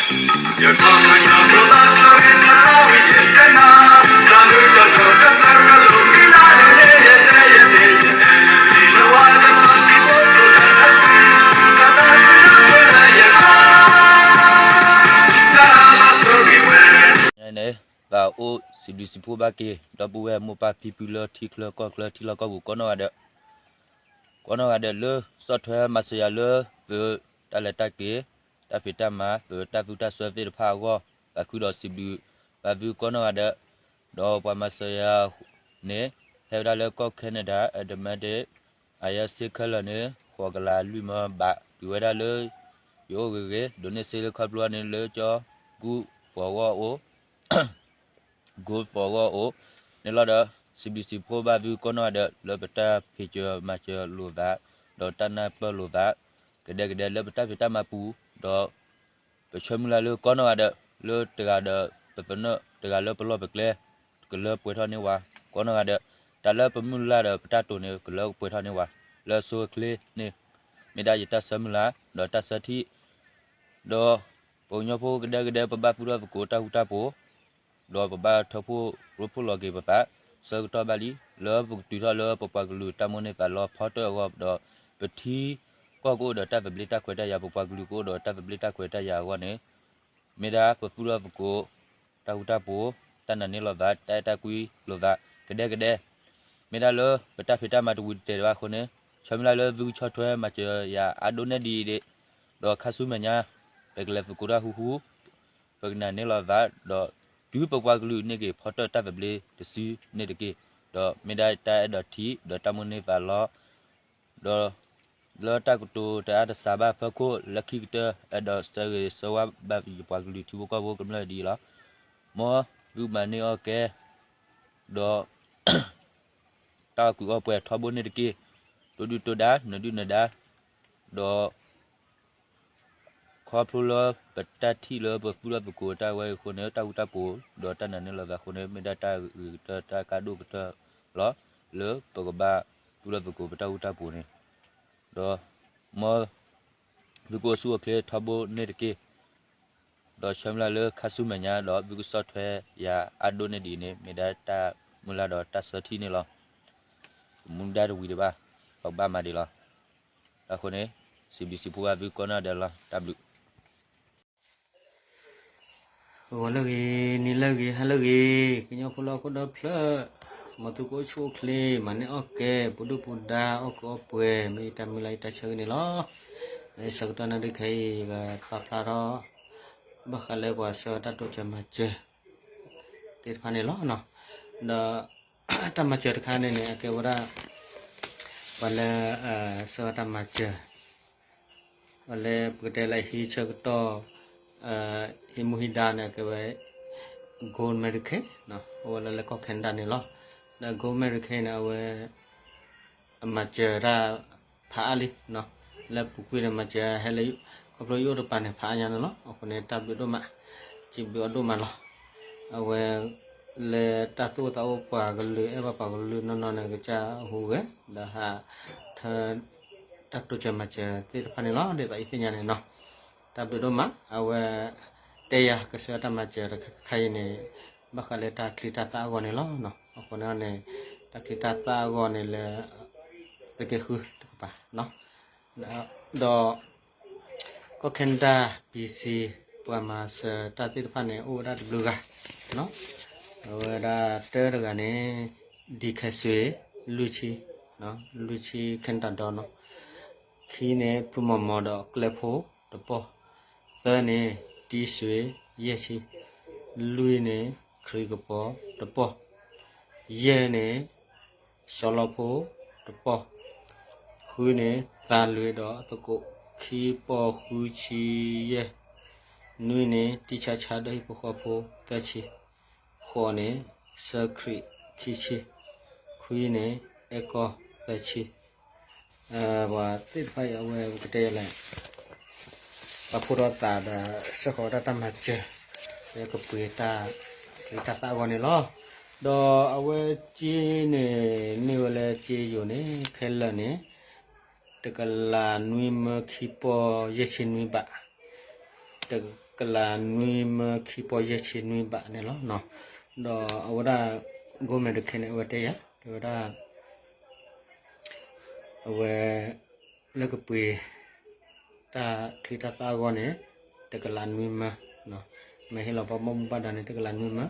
န့ၣ် သးအိၣ်စံးဘျုးစံးဖှိၣ်ဘၣ်က့ၤ ဒီပုၢ်ဝဲၢ်မိၢ်ပၢ်ဖံဖုလၢထံချၢကီၢ်ချၢထံလီၢ်ကီၢ်ပူၤကိးနီၢ်ဂၤဒဲး ကိးနီၢ်ဂၤဒဲးလၢ ဆီၣ်ထွဲမၤစၢၤယၤလၢ ပတၢ်လဲၤတၢ်က့ၤ တၢ်ဖံးတၢ်မၤ ပတၢ်သူၣ်တၢ်ဆၢသ့ၣ်တဖၣ်အဂီၢ် သးခုဒီးစံးဘျုးဘၣ်သုကိးနီၢ်ဂၤဒဲး ဒီးပှၤမၤစၢၤယၤန့ၣ် ဟဲဝဲဒၣ်လၢကီၢ် Canada Edmonton အယဲစ့ခဲလၢာ်န့ၣ် ဃိးကလးလွံၢ်မၢဘး တုၤဝဲဒၣ်လၢ ယအိၣ်ဂ့ၤဂ့ၤ ဒိးန့ၢ်စ့လၢခီဖျိန့ၣ်လၢကၠီ ကူၣ်ဖီဂီၢ်အိၣ် ကူၣ်ဖီဂီၢ်အိၣ်န့ၣ်လီၤဒီး စံးဘျုးစံးဖှိၣ်ဘၣ်သုကိးနီၢ်ဂၤဒဲး လၢပတၢ်ဖံးစၢၤမၤစၢၤလိာ်သး ဒီးတၢ်နၢ်ပၢၢ်လိာ်သး ကဒဲကဒဲလၢပတၢ်ဖံးတၢ်မၤပူၤ ဒီး ပဆၢမုၢ်လၢ်လၢကိးနီၢ်ဂၤဒဲး လၢတဂၤဒီးပသနၢၣ် တဂၤလၢပလီၢ်ပကျဲ ကလၢပှဲၤထီၣ်န့ၢ်ဝဲ ကိးနီၢ်ဂၤဒဲး တၢ်လၢပမုၢ်လၢ်ဒီးပတၢ်တိာ်န့ၣ် ကလၢပှဲၤထီၣ်န့ၢ်ဝဲ လၢအဆိအချ့န့ၣ် မ့ၢ်ဒၣ်ယတၢ်ဆၢမုၢ်လၢ် ဒီးတၢ်ဆၢထံၣ် ဒီး ပှၤကညီဖိကဒဲကဒဲ ပဘၣ်သူၣ်ထီၣ်သကိးတၢ်ဃူတၢ်ဖိး ဒီးပဘၣ်ထၢဖှိၣ်ရိဖှိၣ်လီၤက့ၤပသး ဆၢကတီၢ်ဘၣ်လံ လၢပကတုၤထီၣ်လၢပပှၤကလုာ်တၢ်မိၣ်န့ၢ်သးလီဖီတၢၣ်အဂီၢ် ဒီးပထံကီၢ်ကအိၣ်ဒီးတၢ်သဘျ့တၢ်ခွဲးတၢ်ယာ် ပပှၤကလုာ်ကအိၣ်ဒီးတၢ်သဘျ့တၢ်ခွဲးတၢ်ယာ်အဂီၢ်န့ၣ် မ့ၢ်ဒၣ်ပသူၣ်ထီၣ်သကိး တၢ်ဃူတၢ်ဖိး တၢ်နာ်န့ၢ်လိာ်သး တၢ်အဲၣ်တၢ်ကွံလိာ်သး ကဒဲကဒဲ မ့ၢ်ဒၣ်လၢပတၢ်ဖံးတၢ်မၤတဝံၤတတဲာ်တဘၣ်အဃိန့ၣ် ဆၢမုၢ်လၢ်လၢသုကဆီၣ်ထွဲမၤစၢၤယၤအါဒိၣ်န့ၢ်ဒံးအံၤဒံး ဒီးခါဆူမဲာ်ညါ ပကလဲၤသကိးတၢ်ဃူဃူ ပကနာ်န့ၢ်လိာ်သး ဒီးတုၤပပှၤကလုာ်န့ၢ်က့ၤဖီတၢၣ်တၢ်သဘျ့တစုန့ၣ်တက့ၢ် ဒီးမ့ၢ်ဒၣ်တၢ်အဲၣ်ဒိးထံၣ် ဒီးတၢ်မိၣ်န့ၢ်သးလီ ဒီး လၢတၢ်ကတိၤတအါတစးဘၣ်ဖီခိၣ် လၢခံကတၢၢ် အဲၣ်ဒိးဆၢဂ့ၤဆၢဝါဘၣ်ယပှၤကလုာ်ထံဖိကီၢ်ဖိကမျၢၢ်ဒ်အံၤလီၤ. မ်သုမၤန့ၢ်အီၣ်ကဲ ဒီး တၢ်အီၣ်ကုးအီၣ်ပှဲၤထီဘိန့ၣ်တက့ၢ်. တိၢ်ဒုၣ်တိၢ်ဒါ နၢၤဒုၣ်နၢၤဒါ ဒီး ခီဖျိလၢပတၢ်ထံၣ်လၢပသူၣ်ထီၣ်သကိးတၢ်ဝဲအံၤအဃိန့ၣ် တၢ်ဃူတၢ်ဖိး ဒီးတၢ်နာ်န့ၢ်လိာ်သးအဃိန့ၣ် မ့ၢ်ဒၣ်တၢ်ဂ့ၤကတၢၢ်တၢ်ကါဒိၣ်ကတၢၢ်လီၤ. လၢပကဘၣ်သူၣ်ထီၣ်သကိးပတၢ်ဃူတၢ်ဖိးန့ၣ် ဒီး မ် သုကအိၣ်ဆူၣ်အိၣ်ချ့ထီဘိန့ၣ်တက့ၢ်. ဒီးဆၢမုၢ်လၢ်လၢခါဆူမဲာ်ညါဒီး သုကဆီၣ်ထွဲယၤအါဒိၣ်န့ၢ်ဒံးန့ၣ် မ့ၢ်ဒၣ်တၢ်မုၢ်လၢ်ဒီးတၢ်ဆၢထံၣ်န့ၣ်လီၤ. ပမူဒါတဝံၤဒံးဘၣ်, ပကဘၣ်မၤဒံးလီၤ. အဃိန့ၣ် စံးဘျုးစံးဖှိၣ်ဘၣ်သုကိးနီၢ်ဒဲးလီၤ. တၢ်ဘျုး ဂီၤလၢအဂ့ၤ, နံၤလၢအဂ့ၤ, ဟါလၢအဂ့ၤ, ကညီဖိလၢဟီၣ်ခိၣ်ဒီဖျၢၣ်, မ်သုကအိၣ်ဆူၣ်အိၣ်ချ့, မၤန့ၢ်အီၣ်ကဲ, ပူၤဒုၣ်ပူၤဒါ, အီၣ်ကုးအီၣ်ပှဲၤ, မ့ၢ်ယတၢ်မုၢ်လၢ်ယတၢ်ဆၢဂ့ၤန့ၣ်လီၤ. လၢဆၢကတီၢ်နၣ်ရံၣ်ခဲအံၤ ယကပာ်ဖျါထီၣ် ဘၣ်ဃးလၢပှၤဆှၢတၢ်တိစၢၤမၤစၢၤ သ့ၣ်တဖၣ်န့ၣ်လီၤ. ဒီး တၢ်မၤစၢၤတခါန့ၣ်န့ၣ် အကဲဝဲဒၣ် ပှၤလၢ ဆှၢတၢ်မၤစၢၤ ပှၤလၢပကတဲလၢဟံးဆၢကတီၢ် ဟံးမူဟံးဒါန့ၣ် အကဲဝဲ Gold Medicare အိၣ်ဝဲလၢလၢကီၢ် Canada န့ၣ်လီၤ. ဒီး Gold Medicare န့ၣ် အဝဲ အမၤစၢၤတၢ်ဖးအါလံ, လၢပူၤကွံာ်န့ၣ် မၤစၢၤဟဲလၢ ခီဖျိယအိၣ်တပၤန့ၣ် ဖးအါညါန့ၣ်လီၤ. အဃိန့ၣ် တၢ်ဘျုးဒိၣ်မး, စံးဘျုးအီၤဒိၣ်မးလီၤ. အဝဲ လၢတၢ်သူၣ်အိၣ်သးအိၣ်ပှၤကလုာ် အဲၣ်ဘၣ်ပှၤကလုာ်နီၢ်နီၢ်န့ၣ် ကစၢ်ဟူးဂဲၤ ဒီးဟးထၢ တၢ်တိစၢၤမၤစၢၤသ့ၣ်တဖၣ်န့ၣ်လီၤ. ဒ်သိးယသ့ၣ်ညါန့ၣ်နီၤ, တၢ်ဘျုးဒိၣ်မး. အဝဲ တဲယၤကဆှၢတၢ်မၤစၢၤတခါအံၤန့ၣ် ဘၣ်ဃးလၢတၢ်ချံတၢ်သၣ်အဂီၢ်န့ၣ်လီၤ. အဃိန့ၣ်န့ၣ် တၢ်ချံတၢ်သၣ်အဂီၢ်န့ၣ်လၢ သုးက့ဃုတကပၤ ဒီး ကီၢ် Canada, B C ပှၤမၤစၢၤတၢ်သ့ၣ်တဖၣ်န့ၣ် အိၣ်ဝဲဒၣ်တဘျုးဂၤ, အဝဲဒၣ်တၢတဂၤန့ၣ် ဒံခဲဆွ့ လွံၢ်ဆံ, လွံၢ်ဆံ Canada dollar နီၤ, ခံန့ၣ် ဖုမီၤမီၤဒီးကျဲဖိတပီၢ်, သၢန့ၣ် တံဆွ့ ယဲၢ်ဆံ, လွံၢ်န့ၣ် ခရံာ်ကပီၤတပီၢ်, ယဲၢ်န့ၣ် စီၤလီၤဖိတပီၢ်, ဃုန့ၣ် သးလွံၢ်ဒီးသကိး ခံပီၢ်ဃုဆံယဲၢ်, နွံန့ၣ် တံဆါဆါဒီးဟံၣ်ဖိဃီဖိ သၢဆံ, ဃိးန့ၣ် စၢခရံာ် ခံဆံ, ခွံန့ၣ် အဲၣ်ကီၢ် သၢဆံ, ပှၤသ့ၣ်တဖၣ်အံၤ အဝဲပကတဲလဲၣ် ပာ်ဖှိၣ်ထီၣ်သးဒီး စ့ၢ်ကီးဝဲဒၣ်တၢ်မၤစၢၤ လၢကပှ့ၤတၢ်ချံတၢ်သၣ်အဂီၢ်န့ၣ်လီၤ. ဒီးအဝဲစ့န့ၣ် မ့ၢ်ဝဲလၢစ့ယိၤန့ၣ် ခဲလၢာ်န့ၣ် တကလးနွံမၢခံပီၢ်ယဲၢ်ဆံနွံဘး, တ တကလးနွံမၢခံပီၢ်ယဲၢ်ဆံနွံဘးန့ၣ်လီၤ. ဒီးအဝဲဒၣ် Go American န့ၣ် အဝဲတဲယၤ တဲဝဲဒၣ် အဝဲ လၢကပှ့ၤ တၢ်ချံတၢ်သၣ်အဂီၢ်န့ၣ် တကလးနွံမၢ, မ့ၢ်ဟ့ၣ်လီၤပှၤဘၣ်မူဘၣ်ဒါန့ၣ် တကလးနွံမၢ,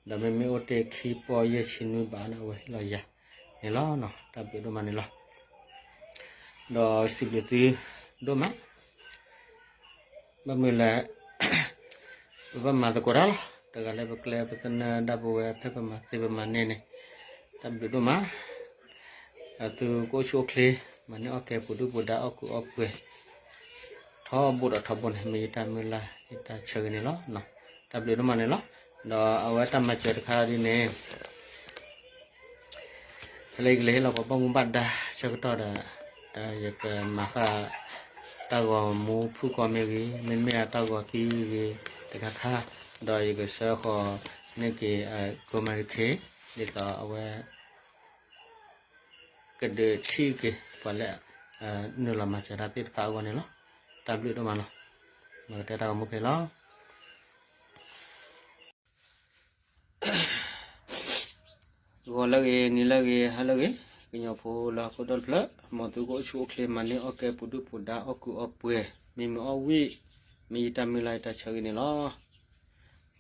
ဒီးမ့မ့ၢ်အိၣ်တ့ၢ်ခံပီၢ်ယဲၢ်ဆံနွံဘးန့ၣ် အဝဲဟ့ၣ်လီၤယၤန့ၣ်လီၤ. တၢ်ဘျုးဒိၣ်မးန့ၣ်လီၤ. ဒီးစံးဘျုးသုဒိၣ်မး ဘၣ်မနုၤလဲၣ် ပဘၣ်မၤသကိးတၢ်လီၤ. တဂၤလၢပကျဲပသနၢၣ်ဒၣ်ပဝဲဖဲပမၤသ့ပမၤန့ၢ်န့ၣ် တၢ်ဘျုးဒိၣ်မး. သုကအိၣ်ဆူၣ်အိၣ်ချ့ မၤန့ၢ်အီၣ်ကဲပူၤဒုၣ်ပူၤဒါအီၣ်ကူးအီၣ်ပှဲၤ ထီဘိဒီးထီဘိန့ၣ် မ့ၢ်ယတၢ်မုၢ်လၢ်ယတၢ်ဆၢဂ့ၤန့ၣ်လီၤ. တၢ်ဘျုးဒိၣ်မးန့ၣ်လီၤ. ဒီးအဝဲတၢ်မၤစၢၤတခါဒ်န့ၣ် ဖဲလၢယကလဲၤဟ့ၣ်လီၤပှၤဘၣ်မူဘၣ်ဒါဆၢကတီၢ်ဒီး ဒီးယကမၤဃၣ် တၢ်ဂီၤမူဖုၣ်ကိာ်မ့ၢ်ဂ့ၤ, မ့တမ့ၢ်အတၢ်ဂီၤသံဂ့ၤတခါခါ, ဒီးယကဆှၢဃီၤန့ၢ်က့ၤ Go American ဒ်သိးအဝဲ ကဒုးထံၣ်က့ၤပှၤလၢ နုာ်လီၤမၤစၢၤတၢ်သ့ၣ်တဖၣ်အဂီၢ်န့ၣ်လီၤ. တၢ်ဘျုးဒိၣ်မးလီၤ. မ့ၢ်ကတဲတၢ်ဂီၤမူဖဲလီၤ. ဂီၤလၢအဂ့ၤ, နံၤလၢအဂ့ၤ, ဟါလၢအဂ့ၤ, ကညီဖိလၢဟီၣ်ခိၣ်ဒီတဖျၢၣ်, မ်သုကအိၣ်ဆူၣ်အိၣ်ချ့ မၤန့ၢ်အီၣ်ကဲပူၤဒုၣ်ပူၤဒါအီၣ်ကူးအီၣ်ပှဲၤ, မ့မ့ၢ်အီၣ်ဝံၣ်, မ့ၢ်ယတၢ်မုၢ်လၢ်ယတၢ်ဆၢဂ့ၤန့ၣ်လီၤ.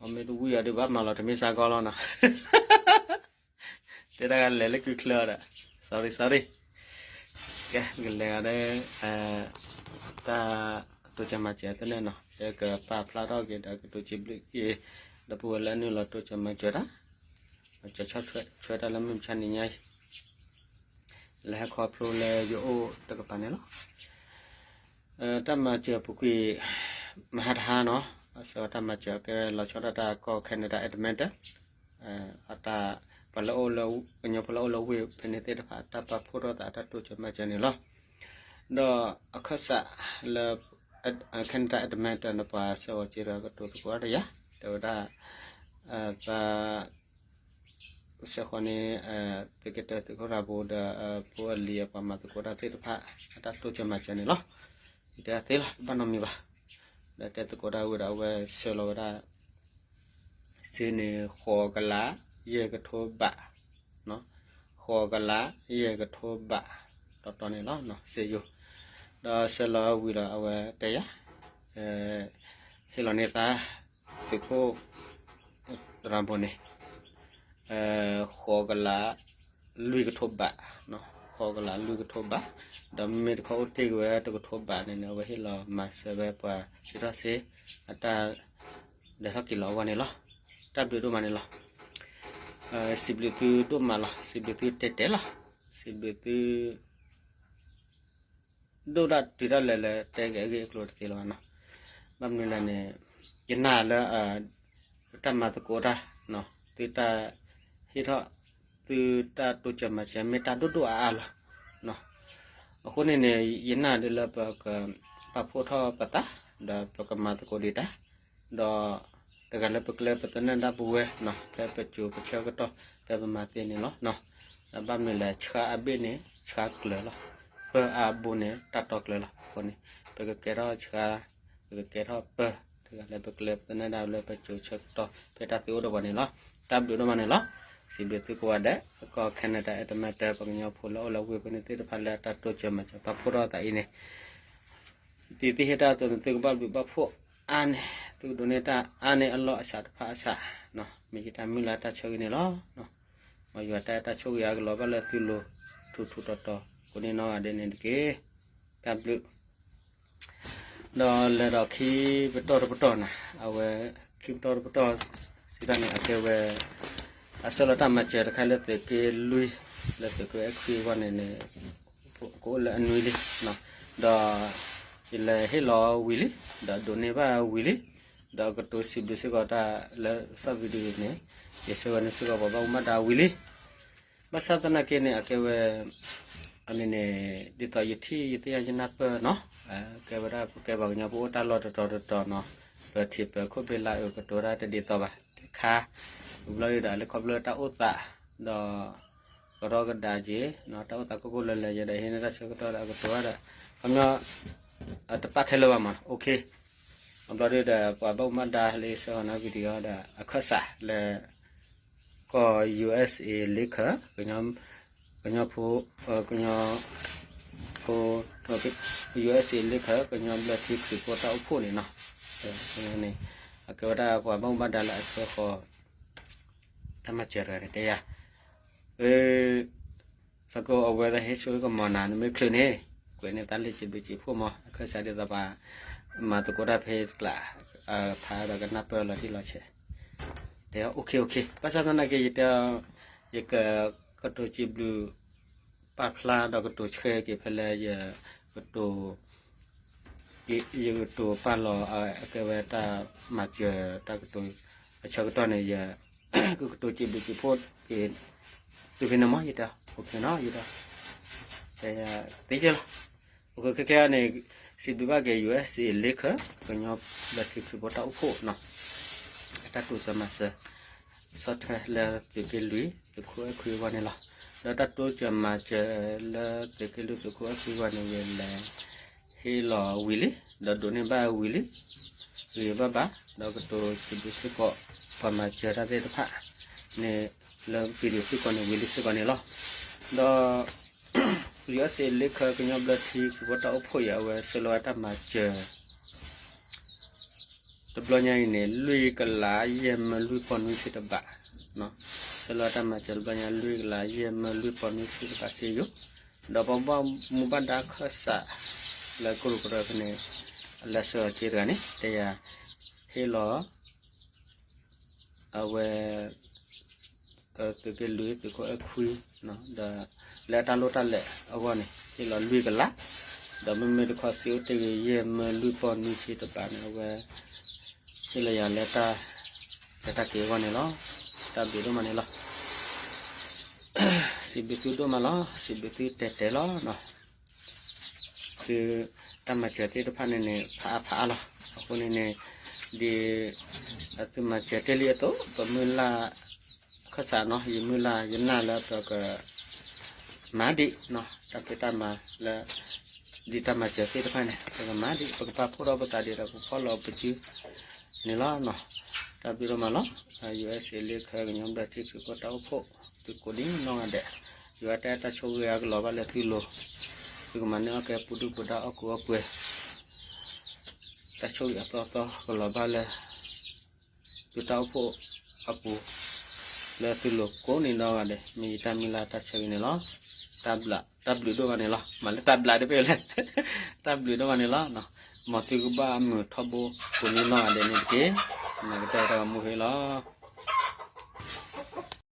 အမ့ၢ်တဝံၣ်အီၤဒီးဘၣ်မၤလီၤတမ့ၢ်စါကီလီၤနီၤ တဲဒၣ်လဲၤလၢကုချၢဒီး sorry sorry ကဲ ကလဲၤဂၤဒဲး တၢ်တိစၢၤမၤစၢၤသနၢၣ်နီၤ ကပာ်ဖျါထီၣ်က့ၤဒီးကတိၤစံးဘျုးက့ၤ ဒီပုၢ်ဝဲၢ်လၢအနုာ်လီၤတိစၢၤမၤစၢၤတၢ် မၤစၢၤဆီၣ်ထွဲတၢ်လၢမုၢ်မဆါနံၤညါအံၤ လၢဟဲခီဖျိလၢယအိၣ်တကပၤန့ၣ်လီၤ. တၢ်မၤစၢၤပူၤကွံာ် မဟါတဟါနီၤ အဆၢတၢ်မၤစၢၤကဲလီၤဆီဒၣ်တၢ်ကီၢ် Canada Edmonton အတၢ် ပှၤလၢအိၣ်လၢ ကညီဖိလၢအိၣ်လၢဝ့ၢ်ဖဲန့ၣ်သ့ၣ်တဖၣ် တၢ်ပာ်ဖှိၣ်ထီၣ်သးအတၢ်တိစၢၤမၤစၢၤန့ၣ်လီၤ. ဒီးအခၢၣ်စးလၢ Canada Edmonton န့ၣ် ပှၤဆှၢဂီၤစ့ဒီးကတိၤသကိးတၢ်ဒီးယၤ တဲဝဲဒၣ် သး ကဆှၢဃီၤန့ၣ် သုးက့တၢသုးခိၣ်ရၤဘိဒီး ဖိအလံၤအပှၤမၤသကိးတၢ်သ့ၣ်တဖၣ် အတၢ်တိစၢၤမၤစၢၤန့ၣ်လီၤ. ယတဲသ့လီၤ တဘၣ်နီတမံၤဘၣ်. ဒီးတဲသကိးတၢ်ဝံၤဒီး အဝဲဆှၢလီၤဝဲဒၣ် စ့န့ၣ် ဃိးကလး ယဲၢ်ကထိဘး ဃိးကလး ယဲၢ်ကထိဘး တီတီန့ၣ်လီၤ စ့ယိၤ ဒီးဆှၢလီၤဝံၤဒီးအဝဲတဲယၤ ဟ့ၣ်လီၤန့ၢ်သး သုးခိၣ် ရၤဘိန့ၣ် ဃိးကလး လွံၢ်ကထိဘး ဃိးကလးလွံၢ်ကထိဘး ဒီးမ့မ့ၢ်တခီအိၣ်တ့ၢ်က့ၤဝဲတကထိဘးန့ၣ်န့ၣ် အဝဲဟ့ၣ်လီၤမၤစၢၤဝဲပှၤစံးထီၣ်စ့ အတၢ် လဲၤထီၣ်က့ၤလီၤအဂီၢ်န့ၣ်လီၤ. တၢ်ဘျုးဒိၣ်မးန့ၣ်လီၤ. စံးဘျုးသုဒိၣ်မးလီၤ. စံးဘျုးသုတဲတဲလီၤ. စံးဘျုးသု ဒိၣ်ဒၣ်တုၤဒၣ်လဲာ်လၢတဲက့ၤအဂ့ၢ်အကျိၤတသ့လၢၤဘၣ်နီၤ. ဘၣ်မနုၤလဲၣ်န့ၣ် ယနာ်လၢ တၢ်မၤသကိးတၢ် သုတၢ်ဟ့ၣ်ထီၣ် သုတၢ်တိစၢၤမၤစၢၤမ့ၢ်တၢ်ဒိၣ်ဒိၣ်အါအါလီၤ. အဃိန့ၣ်န့ၣ် ယနာ်ဒ်လၢပကပာ်ဖှိၣ်ထီၣ်ပသး ဒီးပကမၤသကိးဒံးတၢ် ဒီး တဂၤလၢပကျဲပသနၢၣ်ဒၣ်ပဝဲ ဖဲပစိၤပဆၢကတီၢ် ဖဲပမၤသ့န့ၣ်လီၤ. ဒီးဘၣ်မနုၤလဲၣ် ဆှါအဘ့ၣ်န့ၣ် ဆှါကျၢၤလီၤ. ပၢအါဘိန့ၣ် တၢ်တီကျၢၤလီၤ. အဃိန့ၣ် ပကကဲထီၣ်ဆှါ ပကကဲထီၣ်ပၢ တဂၤလၢပကျဲပသနၢၣ်ဒၣ်လၢပစိၤဆၢကတီၢ် ဖဲတၢ်သ့အိၣ်ဒီးပှၤန့ၣ်လီၤ. တၢ်ဘျုးဒိၣ်မးန့ၣ်လီၤ. စံးဘျုးသုကိးဂၤဒဲး ကီၢ် Canada Edmonton ပှၤကညီဖိလၢအိၣ်လၢဝ့ၢ်ဖဲန့ၣ်သ့ၣ်တဖၣ်လၢတၢ်တိစၢၤမၤစၢၤပာ်ဖှိၣ်ထီၣ်သးအံၤန့ၣ် ဒ်သုဟ့ၣ်တၢ်အသိးန့ၣ် သုကဘၣ်ဘျုးဘၣ်ဖှိၣ်အါန့ၣ် သုကဒိးန့ၢ်တၢ်အါန့ၢ်အလီၢ်အဆးတဖၣ်အဆး မ့ၢ်ယတၢ်မုၢ်လၢ်တၢ်ဆၢဂ့ၤန့ၣ်လီၤ. မ်ယွၤတၢ်အဲၣ်တၢ်ဆိၣ်ဂ့ၤအါကလီၤဘၣ်လၢသုလိၤ ထူးထူးတီၤတီၤ ကိးန့ၢ်နီၢ်ဂၤဒဲးန့ၣ်တက့ၢ်. တၢ်ဘျုး ဒီးလဲၤဒီးခံပတီၢ်တပတီၢ်န့ၣ် အဝဲ ခံပတီၢ်တပတီၢ် စံးတၢ်န့ၣ် အကဲဝဲ အဆၢလီၤတၢ်မၤစၢၤတခါလၢသုးက့လွံၢ် လၢသုးက့ခွံအဂီၢ်န့ၣ်န့ၣ် ကအိၣ်လၢအနွံလံ. ဒီး ယလဲၤဟ့ၣ်လီၤဝံၤလံ ဒီးဒိးန့ၢ်ဘၣ်ဝံၤလံ ဒီးကတိၤစံးဘျုးစ့ၢ်ကီးတၢ်လၢ short video န့ၣ် ယဆှၢဝဲန့ၣ်စ့ၢ်ကီးပှၤဘၣ်မူဘၣ်ဒါဝံၤလံ. ဘၣ်ဆၣ်သနာ်က့န့ၣ် အကဲဝဲ အန့ၣ်န့ၣ် ဒ်သိးယထံၣ်ယသ့ၣ်ညါယနၢ်ပၢၢ်နီၤ, ကဲဝဲဒၣ်ပကဲပှၤကညီပအိၣ်တၢ်လီၢ်တတီၤတတီၤနီၤ, ပထံးပၢၤခိၣ်ဘ့လးအုးကတိၤတၢ်တဒ်သိးဘၣ်, တခါ ဘျီဒ်ဒီးလၢခီဖျိတၢ်အိၣ်သး ဒီး ကရီကဒါက့ၤ တၢ်အိၣ်သးကိၢ်ကိၢ်လၢၤလၢၤ ယဲဒီးဟံးန့ၢ်တၢ်ဆၢကတီၢ်ဒီးအကတိၤတၢ်ဒီး ခီပညီ တပာ်ခဲလၢာ်ဘၣ်မး OK အဘျီဒုဒီး ပှၤဘၣ်မူဘၣ်ဒါလၢဆှၢဃီၤနီၣ် video ဒီး အခၢၣ်စးလၢ ကီၢ် U S A လ့ခၢၣ် ကညီဖိ ကညီ ဖိ U S A လ့ခၢၣ် ကညီဘျၢထံခရံာ်ဖိတၢ်အိၣ်ဖှိၣ်န့ၣ်နီၤ, န့ၣ် အကဲဝဲဒၣ်ပှၤဘၣ်မူဘၣ်ဒါလၢအဆှၢဃီၤ တၢ်မၤစၢၤတဂၤန့ၣ် တဲယၤ အ စီၤကိၣ် အဝဲသ့ၣ်ဟ့ၣ်ဆိကမိၣ်နၤ နမ့ၢ်ချုးန့ၣ် ကွဲးန့ၢ်တၢ်လၢစံးဘျုးစံးဖှိၣ်မး အခၢၣ်စးဒ်သိးပှၤ မၤသကိးတၢ်ဖဲတကျး ဖးဒီးကနၢ်ပၢၢ်လီၤတံၢ်လီၤဆဲး တဲ OK OK ဘၣ်ဆၣ်သနာ်က့ ယတဲ ယက ကတိၤစံးဘျုး ပာ်ဖျါဒီးကတိၤဆှၢက့ၤဖဲလၢယ ကတိၤ ယကတိၤပာ်လီၤ အကဲဝဲတၢ်မၤစၢၤတၢ်ကတိၤ အဆၢကတီၢ်န့ၣ် ယ ကကတိၤစံးဘျုးစံးဖှိၣ်က့ၤ သုဖဲန့ၣ်မး ယတဲ OK နီၤ ယတဲ သ့ယဲလီၤ. အိၣ်ခဲခဲအံၤန့ၣ် စံးဘျုးဘၣ်က့ၤ U S A လ့ခၢၣ် ကညီဘျၢထံခရံာ်ဖိတၢ်အိၣ်ဖှိၣ်နီၤ အတၢ်တိစၢၤမၤစၢၤ ဆီၣ်ထွဲလၢသုးက့လွံၢ် သုးခိၣ်အဲၣ်ခွံအဂီၢ်န့ၣ်လီၤ. ဒီးတၢ်တိစၢၤမၤစၢၤလၢသုးက့လွံၢ် သုးခိၣ်အဲၣ်ခွံအဂီၢ်န့ၣ် ယလဲၤဟ့ၣ်လီၤဝံၤလံ ဒီးဒိးန့ၢ်ဘၣ်ဝံၤလံ ဂ့ၤဘၣ်ဘၣ် ဒီးကတိၤစံးဘျုးစ့ၢ်ကီး ပှၤမၤစၢၤတၢ်သ့ၣ်တဖၣ်န့ၣ် လၢ video စ့ၢ်ကီးန့ၣ် ဝံၤလံစ့ၢ်ကီးန့ၣ်လီၤ. ဒီး U S A လ့ခၢၣ် ကညီဘျၢထံခရံာ်ဖိတၢ်အိၣ်ဖှိၣ်အံၤ အဝဲဆှၢလီၤဝဲတၢ်မၤစၢၤ တဘျီညါအံၤန့ၣ် လွံၢ်ကလးယဲၢ်မၢလွံၢ်ပီၢ်နွံဆံတဘး, ဆှၢလီၤတၢ်မၤစၢၤတဘျီညါ လွံၢ်ကလးယဲၢ်မၢလွံၢ်ပီၢ်နွံဆံတဘးစ့ယိၤ, ဒီးပှၤဘၣ်မူဘၣ်ဒါခၢၣ်စး လၢကရူၢ်ကရၢဖဲန့ၣ် လၢဆှၢအီၤက့တဂၤန့ၣ် တဲယၤ ဟ့ၣ်လီၤ အဝဲ သုးက့လွံၢ် သုးခိၣ်အဲၣ်ခွံ ဒီး လၢအတၢ်လိၣ်တၢ်လဲၤအဂီၢ်န့ၣ် ဟ့ၣ်လီၤလွံၢ်ကလး, ဒီးမ့မ့ၢ်တခီစ့အိၣ်တ့ၢ်ဂ့ၤယဲၢ်မၢလွံၢ်ပီၢ်နွံဆံတဘးန့ၣ် အဝဲ ဟ့ၣ်လီၤယၤလၢတၢ် တၢ်က့ၤအဂီၢ်န့ၣ်လီၤ. တၢ်ဘျုးဒိၣ်မးန့ၣ်လီၤ. စံးဘျုးသုဒိၣ်မးလီၤ. စံးဘျုးသုတဲတဲလီၤ. သုတၢ်မၤစၢၤသ့ၣ်တဖၣ်န့ၣ်န့ၣ် ဖးအါဖးအါလီၤ. အဃိန့ၣ်န့ၣ် ဒ် သုမၤစၢၤတ့ၢ်လံအသိး ပမုၢ်လၢ် ခၢၣ်စးနီၤ ယမုၢ်လၢ်ယနာ်လၢပက မၤဒံး တၢ်ဖံးတၢ်မၤလၢ ဒ်တၢ်မၤစၢၤသ့ၣ်တဖၣ်န့ၣ် ပကမၤဒံး ပကပာ်ဖှိၣ်ထီၣ်ပသးဒံးဒီး ပဖီၣ်လီၤပစုန့ၣ်လီၤ. တၢ်ဘျုးဒိၣ်မးလီၤ. U S A လ့ခၢၣ် ကညီဘျၢထံခရံာ်ဖိတၢ်အိၣ်ဖှိၣ် သုကိးဒံနီၢ်ဂၤဒဲး, ယွၤတဲတၢ်ဆိၣ်ဂ့ၤအကလီၤဘၣ်လၢသုလိၤ, သုကမၤန့ၢ်အီၣ်ကဲပူၤဒုၣ်ပူၤဒါအီၣ်ကူအီၣ်ပှဲၤ, တၢ်ဆိၣ်ဂ့ၤအသီသီကလီၤဘၣ်လၢ သုတၢ်အိၣ်ဖှိၣ်အပူၤ လၢသုလိၤကိးနံၤနီၢ်ဂၤဒဲး မ့ၢ်ယတၢ်မုၢ်လၢ်တၢ်ဆၢဂ့ၤန့ၣ်လီၤ. တၢ်ဘျုးဒိၣ်မးန့ၣ်လီၤ. မၤလၢတၢ်ဘျုးတဘ့ၣ်လဲၣ်, တၢ်ဘျုးဒိၣ်မးန့ၣ်လီၤ. မ်သုကဘၣ်မုာ်ထီဘိကိးနံၤနီၢ်ဂၤဒဲးန့ၣ်တက့ၢ်. မ့ၢ်ကတၢၢ်တၢ်ဂီၤမူဟ့လီၤ.